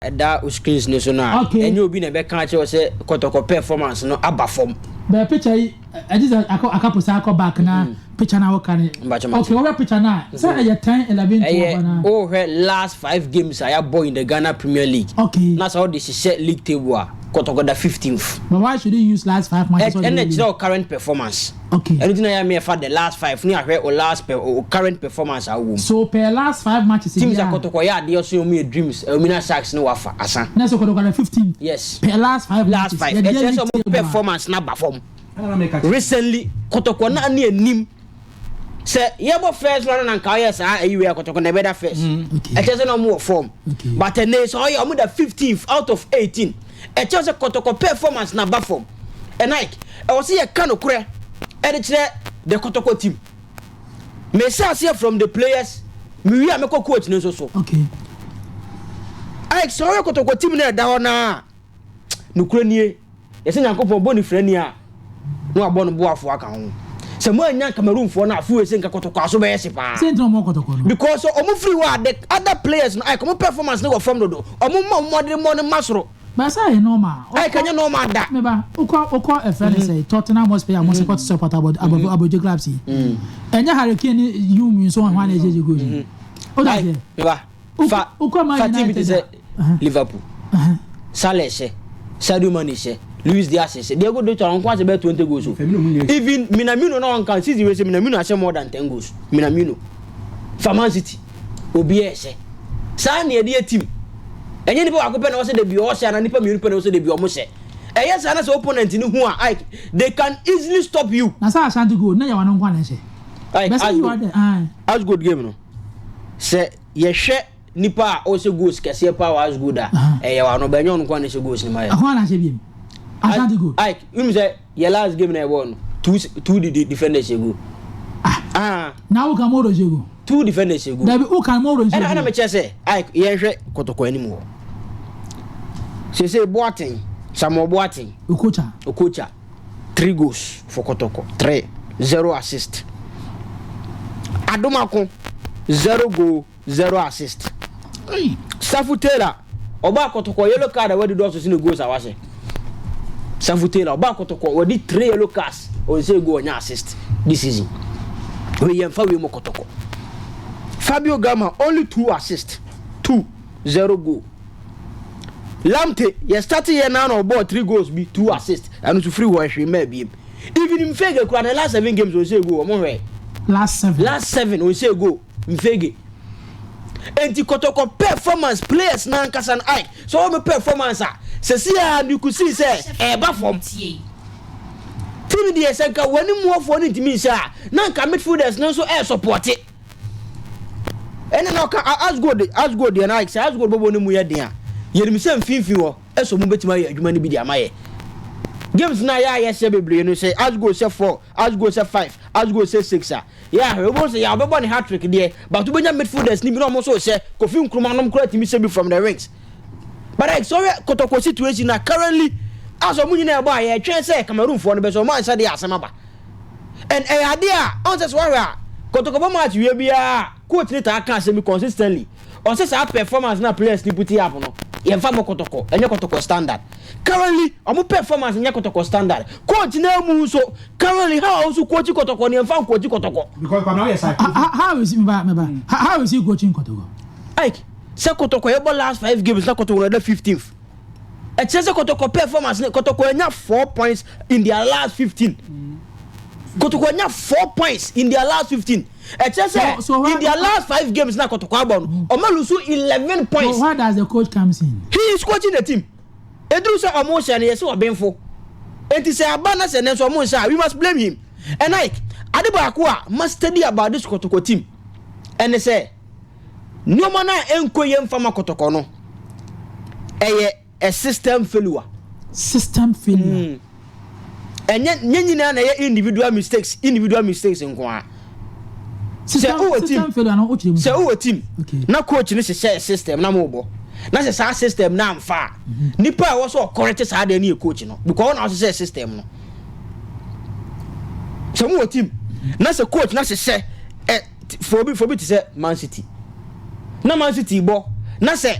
Ɛda wo screens no so no a, Okay. ɛnyɛ obi na ɛbɛka akyerɛ wo sɛ Kɔtɔkɔ performance no aba fam. Bɛɛ picture yi ɛgye sɛ akɔ akapo saa akɔ back na picture na wɔka ne. Mbakyɛ mate. Okay, wɔhwɛ picture na sɛ ɛyɛ 10, 11, 12 Ɛyɛ na. wohwɛ last five games a yɛabɔ in the Ghana Premier League. Na sɛ wode hyehyɛ league table a, Kɔtɔkɔ da 15th. But why should you use last five matches? Ɛna ɛkyerɛ wo current performance. Ɛno nti na yɛ a yɛfa the last five ne ahwɛ wo last per wo current performance a wowɔ mu. So per last five matches Teams a biara. Kɔtɔkɔ yɛ adeɛ so wɔn yɛ Dreams, Elmina Sharks ne Wafa asa. Na sɛ Kɔtɔkɔ da 15th. Yes. Per last five Last matches. five. Yɛde yɛ Ɛkyerɛ sɛ league wɔn table a. performance no aba fam. Recently Kɔtɔkɔ na ne anim sɛ yɛbɔ first round na nka ɔyɛ saa ayi wei a Kɔtɔkɔ na ɛbɛda first. Ɛkyerɛ sɛ na wɔn wɔ form. But ɛnɛ sɛ ɔyɛ wɔn da 15th out of 18. Ɛkyerɛ sɛ Kɔtɔkɔ performance na aba fam. Ɛnike ɛwɔ sɛ yɛka nokorɛ ɛde kyerɛ the Kɔtɔkɔ team. Mehyɛ aseɛ from the players, mewie a mɛkɔ coach no nso so. Ike sɛ ɔyɛ Kɔtɔkɔ team no ɛda hɔ naa nokorɛ nie, yɛsɛ Nyankopɔn bɔ ne firani a na wabɔ no boafoɔ aka ho. Sɛ mo anya Cameroonfoɔ no a afei sɛ nka Kɔtɔkɔ aso bɛyɛ hye paa. Sɛ nti na ɔmo Kɔtɔkɔ no. Because ɔmo firi hɔ a the other players no Ike ɔmo performance no wɔ fam dodo. Ɔmo ma ɔmo mmɔden mmɔ no ma soro. But sɛ ɛyɛ normal. Ike ɛnyɛ normal da. Meba wokɔ ɛfrɛ ne sɛ Tottenham Hotspur a mo support support abɔ abɔdwe clubs yi. Ɛnyɛ Harry Kane ne Yumi nso wɔn na ɛgyegye goals yi. O da Ike seɛ. meba fa Wokɔ Man fa team bi te United sɛ a. Liverpool. Salah hyɛ, Sadio Mane hyɛ, Luis Diaz hyɛ, Diego Jota ɔnko ahyɛ bɛyɛ 20 goals o. Even Minamino na ɔnka season wei sɛ Minamino ahyɛ more than 10 goals. Minamino fa Man City obiara hyɛ. Saa na yɛde yɛ team. Ɛnyɛ nipa baako pɛ na ɔsɛ debi ɔhyɛ anaa nipa mmienu pɛ na ɔsɛ debi ɔmo hyɛ. Ɛyɛ saa na sɛ opponent ni hu a Ike they can easily stop you. Na sɛ Ashanti Gold na yɛ wɔn nko na ɛhyɛ. Ike Bɛsɛ you are Asgold there. Aye. Asgold game no sɛ yɛhwɛ nipa a ɔhyɛ goals kɛseɛ paa wɔ Asgold a ɛyɛ wɔ ano bɛnyɛ ɔno nko na ɛhyɛ goals ni ma yɛ. Ɛho na ahyɛ biem. Ashanti Gold. Ike n sɛ yɛ last game na ɛbɔ no two the defenders hyɛ goal. Ah. Na wo kan Moro hyɛ goal. Two defenders hyɛ goal. Dabi, wo kan Moro hyɛ Ɛna goal. mekyerɛ sɛ Ike yɛnhwɛ Kɔtɔkɔ anim hɔ. Sese Boateng, Samuel Boateng. Okocha. Okocha three goals for Kɔtɔkɔ, 3, 0 assist. Adomako 0 goal, 0 assist. Safu Taylor ɔba Kɔtɔkɔ, yellow card a wadi dɔɔso si ne goals a wahyɛ. Safu Taylor ɔba Kɔtɔkɔ, wadi three yellow cards, ɔnsɛ goal, ɔnya assist this season. Wei yɛn fa wei mu Kɔtɔkɔ. Fabio Gama only two assist, 2, 0 goal. Lamte yɛ start yɛ naa na ɔbɔɔ three goals bi, two assist, ɛno nso firi hɔ ɛhwɛ mmaa biem. Even Mfege kura ne last seven games ɔnsɛ goal, ɔmo hwɛ. Last seven. Last seven ɔnsɛ goal Mfege. Nti Kɔtɔkɔ performance, players nankasa no ayi so wɔn performance a sɛsi a you could see sɛ ɛɛba fam. Team deɛ sɛ nka wɔn anim wɔfoɔ no ntumi nhyɛ a na nka midfielders no nso ɛɛ support. Ɛna na ɔka Asgold deɛ na sɛ Asgold bɔbɔ no mu yɛ den a yɛnim sɛ mfimfini hɔ ɛsɛ ɔmo bɛtumi ayɛ adwuma no bi de ama yɛ. Games na yɛ a yɛhyɛ bebree no sɛ Asgold hyɛ four, Asgold hyɛ five, Asgold hyɛ six a yɛ ahwɛ wobɛhu sɛ yɛ wobɛbɔ ne hat-trick deɛ, but wobɛnya midfielders ni bi na ɔmo nso hyɛ. Kofi Nkrumah nom koraa tumi hyɛ bi from the wings. But like sɛ ɔyɛ Kɔtɔkɔ situation na currently as ɔmo nyinaa ɛbɔ a yɛtwɛn sɛ Cameroonfoɔ no bɛ sɛ ɔmo anhyɛ deɛ asɛm aba and ɛyɛ adeɛ a ɔn sɛ sɛ wɔhwɛ a Kɔtɔkɔ bɔ match wie biara, coach ne taa ka asɛm bi consistently. Ɔsɛ saa performance na players ni put up no yɛmfa mo Kɔtɔkɔ, ɛnyɛ Kɔtɔkɔ standard. Currently ɔmo performance nyɛ Kɔtɔkɔ standard. Coach na mu nso currently how ɔnso coach Kɔtɔkɔ ne yɛmfa coach Kɔtɔkɔ. Because Kwame ɔyɛ psycho. How is meba meba how is he coaching Kɔtɔkɔ? Like sɛ Kɔtɔkɔ yɛbɔ last five games na Kɔtɔkɔ na ɛda 15th, ɛkyerɛ sɛ Kɔtɔkɔ performance ne Kɔtɔkɔ anya 4 points in their last 15. Kɔtɔkɔ anya 4 points in their last 15. Ɛkyerɛ sɛ So in their last five games na Kɔtɔkɔ abɔ no ɔmo lose 11 points. So where does the coach comes in? He is coaching the team. Eduru sɛ ɔmo hyɛ no yɛsɛ ɔbɛnfo eti sɛ aba na sɛ ne nso ɔmo nhyɛ a we must blame him. And like ade baako a must study about this Kɔtɔkɔ team ɛne sɛ nneɛma no a ɛnkɔ yɛ nfama Kɔtɔkɔ no ɛyɛ a system failure. System failure. Ɛnyɛ nye nyinaa na ɛyɛ individual mistakes nko a. System Sɛ wowɔ team system failure no o kyerɛ mu. Sɛ wowɔ team na coach no hyehyɛ system na mo bɔ na sɛ saa system na amfa a nipa a ɛwɔ sɛ ɔkɔrɛte saa deɛ no yɛ coach no because ɔna ɔhyehyɛ system no. Sɛ mowɔ team na sɛ coach na hyehyɛ ɛ fobi fobi te sɛ Man City na Man City bɔ na sɛ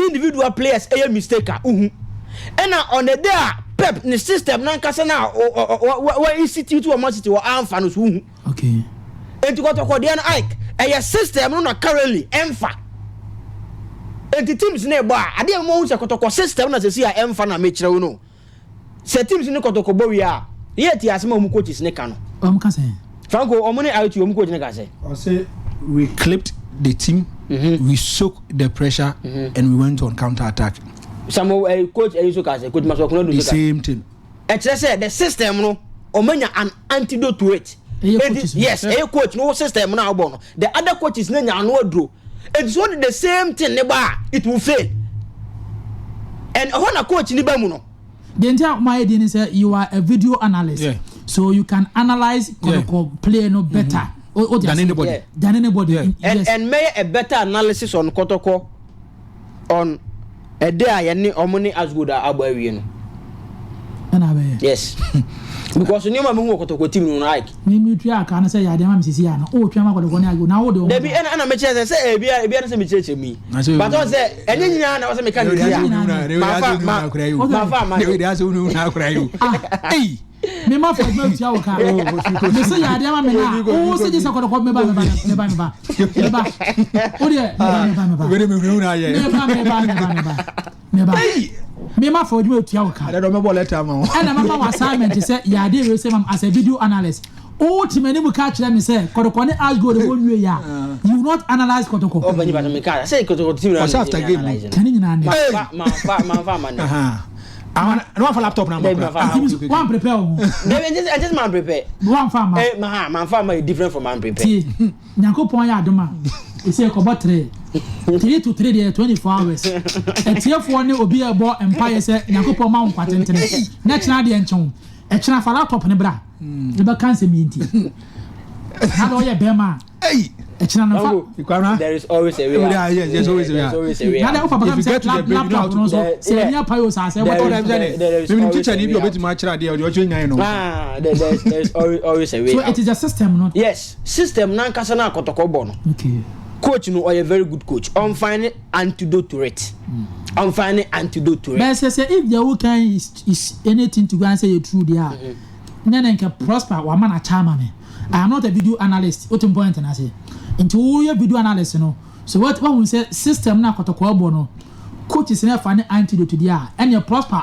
Individual players ɛyɛ mistake a uhu, ɛna on the day a Pep ne system nankasa na wɔ institute wɔ Man City wɔ amfa no so uhu. Nti Kɔtɔkɔ deɛ no, Ike, ɛyɛ system no na currently ɛmfa. Nti teams ne bɔ a, adeɛ mo hu sɛ Kɔtɔkɔ system na sɛsi a ɛmfa na mekyerɛ wo no sɛ teams ne Kɔtɔkɔ bɔ wie a, yɛ ti asɛm a ɔmo coaches ne ka no. Ɔmo ka sɛ? Franco, ɔmo ne it ɔmo coach ne ka sɛ? Ɔsɛ we clipped the team, we soak the pressure and we went on counter attack. Samuel coach ɛyi so ka sɛ coach Maso Ɔkunadu The so ka same thing. Ɛkyerɛ sɛ the system no, ɔmo nya an antidote to it. Ɛyɛ coaches no. Yes, ɛyɛ coach no system no a ɔbɔ no, the other coaches ne nya ano aduro. Eti so the same thing ne ba a, it will fail, and ɛhɔ na coach ni ba mu no. The entire my idea is sɛ you are a video analyst, so you can analyse Kɔtɔkɔ play no better o than anybody. Than anybody. And and mɛyɛ a better analysis on Kɔtɔkɔ on ɛde a yɛne ɔmo ne Asgold a abɔ awie no. Ɛna abɛyɛ. Yes, because nneɛma mi hu wɔ Kɔtɔkɔ team no, like Mi tua aka no sɛ yɛ adeɛ ma mi sisi ano o twɛn ma Kɔtɔkɔ ne Asgold na o de wɔn. Dabi, ɛna mekyerɛ sɛ ebi sɛ mekyerɛkyerɛ mu yi, but ɔn sɛ ɛnyɛ nyinaa na wɔsɛ meka ne ti a mafa ma mafa ama. Ah, mi ma fɔ ɛduma tua wɔ kaa mi sɛ yɛ adeɛ ma mi na o sɛ gye sɛ Kɔtɔkɔ, mi ba, mi ba, mi ba, mi ba, mi ba, o deɛ mi ba, mi ba, mi ba, mi ba, mi ba, mi ba, mi ba, mi ba, mi ma fɔ ɛduma tua wɔ kaa. Ɛna mama wɔ assignment sɛ yɛ adeɛ wei sɛ mam as a video analyst o ti mɛ ni mu ka kyerɛ mi sɛ Kɔtɔkɔ ne Ashgold de wɔn wie ya, you will not analyse Kɔtɔkɔ. Ɔ bɛnyi bàtà mi kaa sɛ Kɔtɔkɔ team na. Ɔsɛ after game no. Kani nyinaa ne. Mafa mafa ama ne. Na wafa laptop na Dabi, ama. mafa ama. Wan prepare o ho. Dabi, ɛnti sɛ man prepare. Wan fa ama. Eh, ma ha man fa ama yɛ different from man prepare. Tie, Nyankopɔn yɛ adom a ɛsɛ kɔbɔ 3 3 to 3 deɛ, 24 hours. Ɛtiefoɔ ne obi a ɛbɔ mpaeɛ sɛ Nyankopɔn ma wo nkwa tentene na ɛkyena deɛ nkyɛn ɛkyena fa laptop ne bra ne bɛka nsɛm yi. Nti na deɛ ɔyɛ bɛrima a, ɛkyena no fa. There is always a way out. Yes, there's always a way There is out. always a way Na out. deɛ wofa bɛka If you mi get sɛ to the break, you know how laptop to no nso sɛ ɛni apa yi o sɛ asɛ There is Mímu always teacher a ni bi way out. obetumi akyerɛ adeɛ ɔde ɔkyerɛ nyan no. Ah, there is always a way So out. it is a system no. Yes, system nankasa na Akɔtɔkɔ bɔ no, coach no ɔyɛ very good coach, ɔnfind antidote to it, ɔnfind antidote to it. Bɛɛ sɛ if the whole kind is anything to go and say yɛ true deɛ a, ne nka Prosper wama na kyɛ ama me. I am not a video analyst o, ti point na se nti woyɛ video analyst no so what wahu sɛ system na Akɔtɔkɔ bɔ no, coaches ne fa ne antidote deɛ a, ɛnna Prosper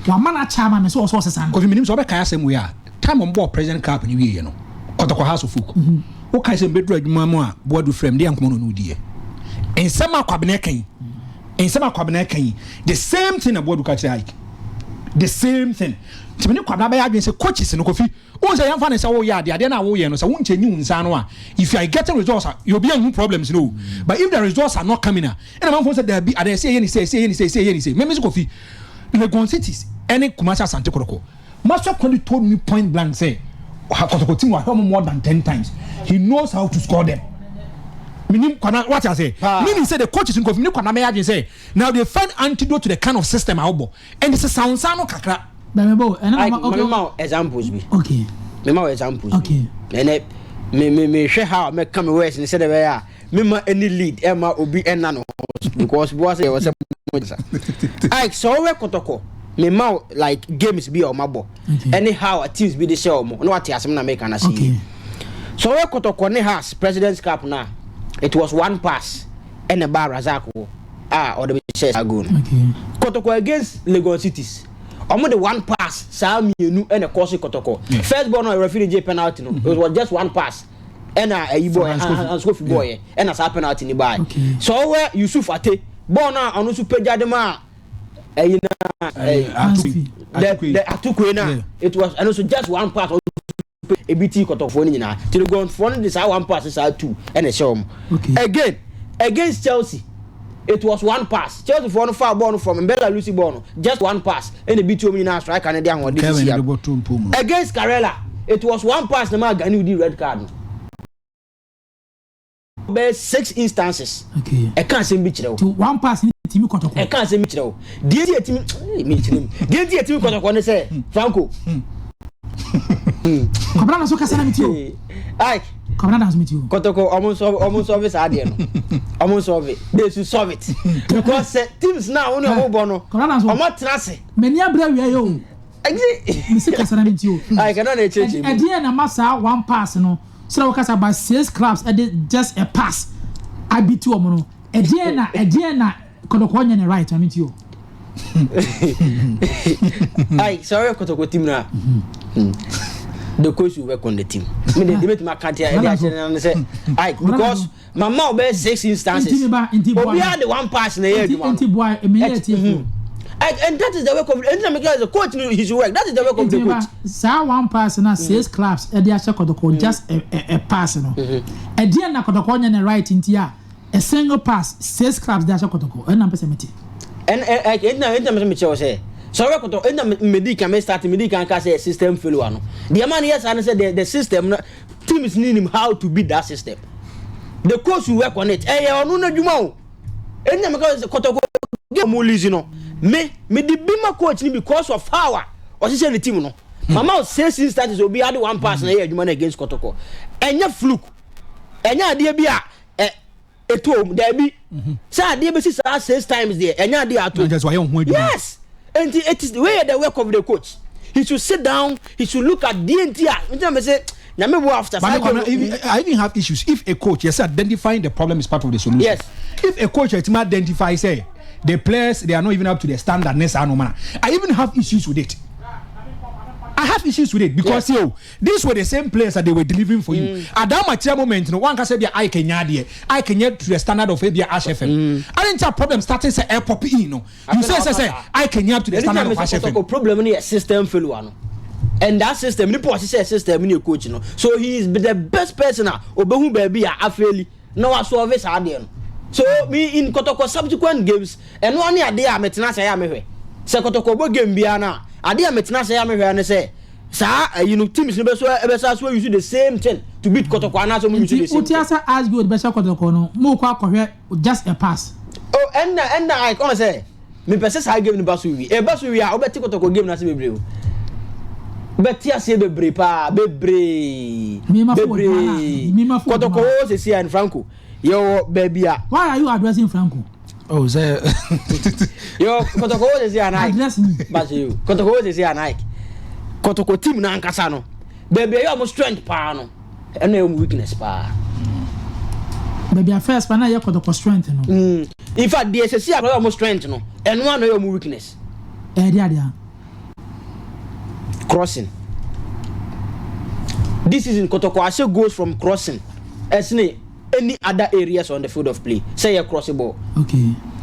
wama na kyɛ ama me sɛ ɔsɛ ɔsesa no. Kofi, minim sɛ ɔbɛkae asɛm wei a, time ɔmbɔɔ President Cup ne wieɛ no, Kɔtɔkɔ Hearts of Oak, wokae sɛ mbɛduru adwuma mu a, Boadu frɛ m de yɛ nkɔmmɔ no ɔne wodiɛ nsɛm a Kwabena ka yi, nsɛm a Kwabena ka yi, the same thing na Boadu ka kyerɛ Ike, the same thing. Nti mene Kwabena bɛyɛ adwene sɛ coaches no, Kofi, wohu sɛ yɛmfa ne sɛ woyɛ adeɛ, adeɛ no a woyɛ no sɛ wonkyɛ wo nsa no a, if you are getting results a, yɛobi anhu problems no o, but if the results are not coming a, ɛna manfo sɛ daabi, adeɛ sɛ ɛyɛ ne sɛ ɛsɛ ɛyɛ ne sɛ ɛsɛ ɛyɛ ne sɛ mɛmɛ sɛ Kofi, Legon Cities ɛne Kumasi Asante Kɔtɔkɔ, Master Kwandi told me point blank sɛ Kɔtɔkɔ team wahwɛ ɔmo more than 10 times, he knows how to score them. Minim kwana what I say, meaning sɛ the coaches nkofi mini kwana mɛyɛ adwene sɛ now they find antidote to the kind of system a wobɔ and sɛ sound no kakra. Bɛmɛ bɔ ɛna Like, ma okay. mema wo examples bi. Mema wo examples bi. Ɛnɛ me hwɛ how mɛka me words ne sɛdeɛ ɛbɛyɛ a mema any lead ɛma obi ɛna no ho, because boa sɛ yɛwɔ sɛ mo sa like sɛ ɔwɛ Kɔtɔkɔ, mema wo like games bi a ɔma bɔ ɛne how a teams bi de hyɛ ɔmo na wate asɛm na meka na se yie. Sɛ ɔwɛ Kɔtɔkɔ ne Hearts President's Cup na it was one pass ɛna ba Razak wɔ a ɔde bɛ hyɛ saa goal no. Kɔtɔkɔ against Legon Cities, ɔmo de one pass saa mmienu ɛna ɛkɔ so Kɔtɔkɔ first ball no, referee gye penalty no, it was just one pass ɛna ɛyi bɔɔl Hanskofi bɔɔl yɛ ɛna saa penalty ni baa. So ɔwɛ Yusuf Ate bɔɔl no a ɔno nso pagya de ma ɛyi na ɛyi the Atukwe na it was ɛno nso just one pass ebi ti Kɔtɔfoɔ no nyinaa ti Legonfoɔ no de saa one pass saa two ɛna ɛhyɛ wɔn. Again, against Chelsea, it was one pass. Chelsea foɔ no fa bɔɔl no from Mbella Lucy bɔɔl no, just one pass ɛna ebi ti wɔn nyinaa striker no de ahoɔden sisi ya. Against Karela, it was one pass na maa Gani di red card no. Bɛyɛ six instances. Ɛka asɛm bi kyerɛ wo. One pass ni timi Kɔtɔkɔ. Ɛka asɛm bi kyerɛ wo. Deɛ nti yɛtumi mi kyerɛ mu, deɛ nti yɛtumi Kɔtɔkɔ ne sɛ, Franco. Kɔbra na so kasa na mi ti o. Like Kwabena Dance mi ti o. Kɔtɔkɔ ɔmo nsɔ, ɔmo nsɔve saa adeɛ no, ɔmo nsɔve. They should solve it because sɛ teams na wɔn ne ɔmo bɔ no, Kwabena Dance ɔmo atena ase. M'ani abere awia yi o. Mesi kasa na mi ti o. Ayi kana na ekyirɛkyirɛ mu. Ɛdeɛ na ma saa one pass no sɛ wɔkasa about six clubs ɛde just a pass abi ti wɔn no, ɛdeɛ na Kɔtɔkɔ nyɛ ne right ma mi ti o. Ayi sɛ ɔyɛ Kɔtɔkɔ team na the coach will work on the team. Mi de de mi tuma kan tia ɛde ahyɛ ne sɛ ayi because mama ɔbɛ six instances, Nti ba nti boa. Obiara de one pass na ɛyɛ nti adwuma. Nti boa emi yɛ tie fo. And that is the work of, ɛnti na mi kɛ sɛ coach no, he should work. That is the work of the Nti ba coach. Saa one pass na six clubs ɛde ahyɛ Kɔtɔkɔ, just a pass no, ɛdeɛ na Kɔtɔkɔ nyɛ ne right nti a single pass six clubs de ahyɛ Kɔtɔkɔ, ɛna mpɛ sɛ mi ti. Ɛn ɛ ɛ ɛnti na mi sɛ mi kyerɛw sɛ ɔyɛ Kɔtɔ, ɛnti na mi di kan mi start, mi di kan ka sɛ system failure no deɛ maa ni yɛ saa ne sɛ the system no, teams need him how to beat that system. The coach will work on it. Ɛyɛ ɔno n'adwuma o. Ɛnti na mi ka sɛ Kɔtɔkɔ game mu lose no, me di bi ma coach ni because of how a ɔhyehyɛ ne team no. Mama o six instances obi ade one pass na ɛyɛ adwuma no against Kɔtɔkɔ. Ɛnyɛ fluke, ɛnyɛ adeɛ bi a ɛ eto om daabi sɛ adeɛ bɛsi saa six times deɛ, ɛnyɛ adeɛ ato. Na kyerɛ sɛ wayɛ wo ho adwuma. Yes, nti it is wey yɛ the work of the coach. He should sit down, he should look at deɛ nti a nti na mɛ sɛ Nyame bo after But saa Kwame, game. I even have issues. If a coach, yes, identifying the problem is part of the solution. If a coach ultimately identify, say, the players, they are not even up to the standard, ne saa no man. I even have issues with it. I have issues with it because yo, these were the same players that they were delivering for you. At that material moment, no one can say I can there. I can get to the standard of ABI Ash FM. I didn't have problem starting say air pop in. No, you say I can up to the standard of Ash FM. Kɔtɔkɔ problem no yɛ system failure no, and that system, nipa ɔhyehyɛ system no yɛ coach no, so he is the best person a obehu baabi a afail na wasolve saa adeɛ no. So me in Kɔtɔkɔ subsequent games, ɛno ane adeɛ a metena sɛ yɛ a mehwɛ sɛ Kɔtɔkɔ bɔ game biara no a, adeɛ a metena sɛ yɛ a mehwɛ ne sɛ saa ayi no, teams no bɛ so ɛbɛsa so use the same thing to beat Kɔtɔkɔ anaasɛ ɔmo use the Nti same o ti thing. asa Ashgold bɛhyɛ Kɔtɔkɔ no, mo kɔ akɔhwɛ just a pass. Oh, ɛnna ɔn sɛ mepɛ sɛ saa game no ba so wie, ɛba so wie a, wobɛte Kɔtɔkɔ game no ase bebree o, wobɛte aseɛ bebree paa, bebree. Mema fo Bebree. Mema fo. Kɔtɔkɔ wo sɛsi a, Franco, yɛwɔ baabi a Why are you addressing Franco? Oh, sɛ yɛwɔ Kɔtɔkɔ wo sɛsi a na Address me. Basi yo, Kɔtɔkɔ wo sɛsi a, na Kɔtɔkɔ team no ankasa no, baabi a ɛyɛ ɔmo strength paa no, ɛna ɛyɛ ɔmo weakness paa. Baabi a first pa na yɛ Kɔtɔkɔ strength no. In fact, deɛ sɛsi a ɛyɛ ɔmo strength no, ɛno ano ɛyɛ ɔmo weakness. Ɛyɛ de adeɛ. Crossing. This season Kotoko ahyɛ goals from crossing ɛsene any other areas on the field of play sɛ yɛ cross ball.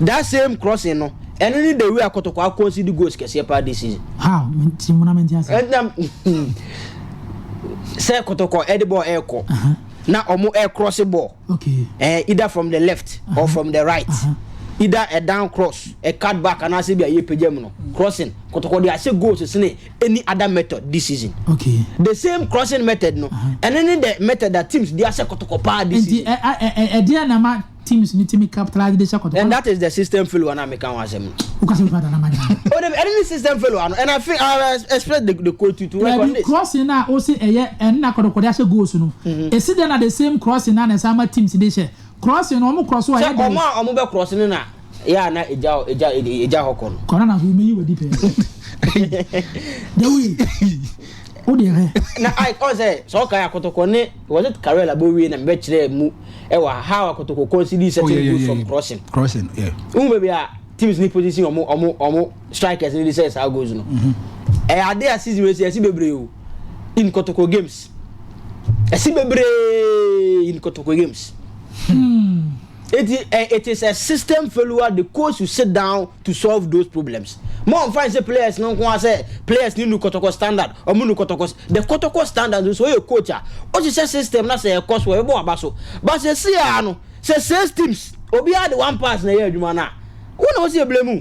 That same crossing no, ɛno ne the way a Kotoko aconcede goals kɛseɛ paa this season. How ti mu na mi ti ase? Ɛnna sɛ Kotoko ɛde ball ɛɛkɔ na ɔmo ɛɛcross ball, either from the left or from the right, either a down cross, a cut back, anaasɛ bi a yɛ pagya mu no, crossing, Kotoko de ahyɛ goals sene any other method this season. The same crossing method no, ɛno ne the method that teams de ahyɛ Kɔtɔkɔ paa this Nti season. ɛ ɛ ɛ ɛdeɛ na ma teams ni timi capitalize de hyɛ Kɔtɔkɔ. And that is the system failure na meka ho asɛm no. O ka se fa dana ma nyina. Oh, the ɛno ne system failure no, and I think I expect the coach to work on Ɛbi this. Crossing na o se ɛyɛ ɛnna Kɔtɔkɔ de ahyɛ goals no. Esi deɛ na the same crossing na na ɛsan ma teams de hyɛ crossing no, ɔmo cross wa Sɛ ɛyɛ ɔmo de. a ɔmo bɛ cross no na yɛ a na egya hɔ kɔ no. Kɔnɔ na so meyi wɔ di pɛɛ. Dewi o de hɛ. Na I ɔn sɛ ɔka yɛ Akɔtɔkɔ ne, was it Karel Abowie na mbɛkyerɛ mu ɛwɔ how Akɔtɔkɔ concede certain goals from crossing. Crossing, yeah. N baabi a teams ni position ɔmo strikers ni de sɛ saa goals no, ɛyɛ ade a season wei sɛ ɛsi bebree o in Kɔtɔkɔ games, ɛsi bebree in Kɔtɔkɔ games. Eti it is a system failure. The coach should sit down to solve those problems. More nfa sɛ players no nko sɛ players ni nu Kɔtɔkɔ standard, ɔmo nu Kɔtɔkɔ, the Kɔtɔkɔ standard. So oyɛ coach a ɔhyehyɛ system na sɛ ɛkɔ so, ɛbɛbɔ aba so, but sɛ si a no sɛ six teams obiara de one pass na ɛyɛ adwuma na wɔn na wɔsi ebile mu.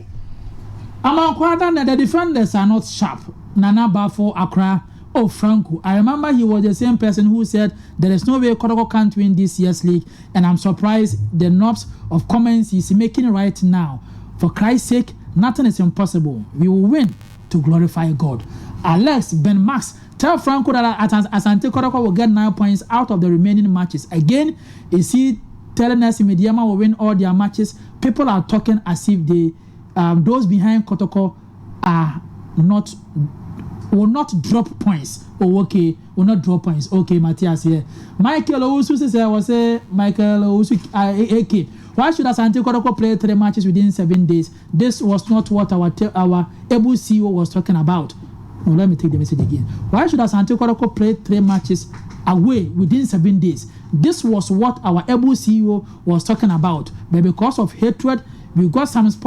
Amankwada na the defenders are not sharp. Nana Bafo Accra. Oh, Franco, I remember he was the same person who said there is no way Kotoko can't win this year's league, and I'm surprised the knobs of comments he's making right now. For Christ's sake, nothing is impossible. We will win to glorify God. Alex Ben Max. Tell Franco that Asante Kotoko will get 9 points out of the remaining matches. Again, is he telling us Medeama will win all their matches? People are talking as if they, those behind Kotoko are not will not drop points. Oh, okay, will not drop points. Okay, Matthias here. Michael Owusu says, was say Michael Owusu AK. Why should Asante Kotoko play three matches within 7 days? This was not what our able CEO was talking about. No, let me take the message again. Why should Asante Kotoko play three matches away within 7 days? This was what our able CEO was talking about. But because of hatred, we got some.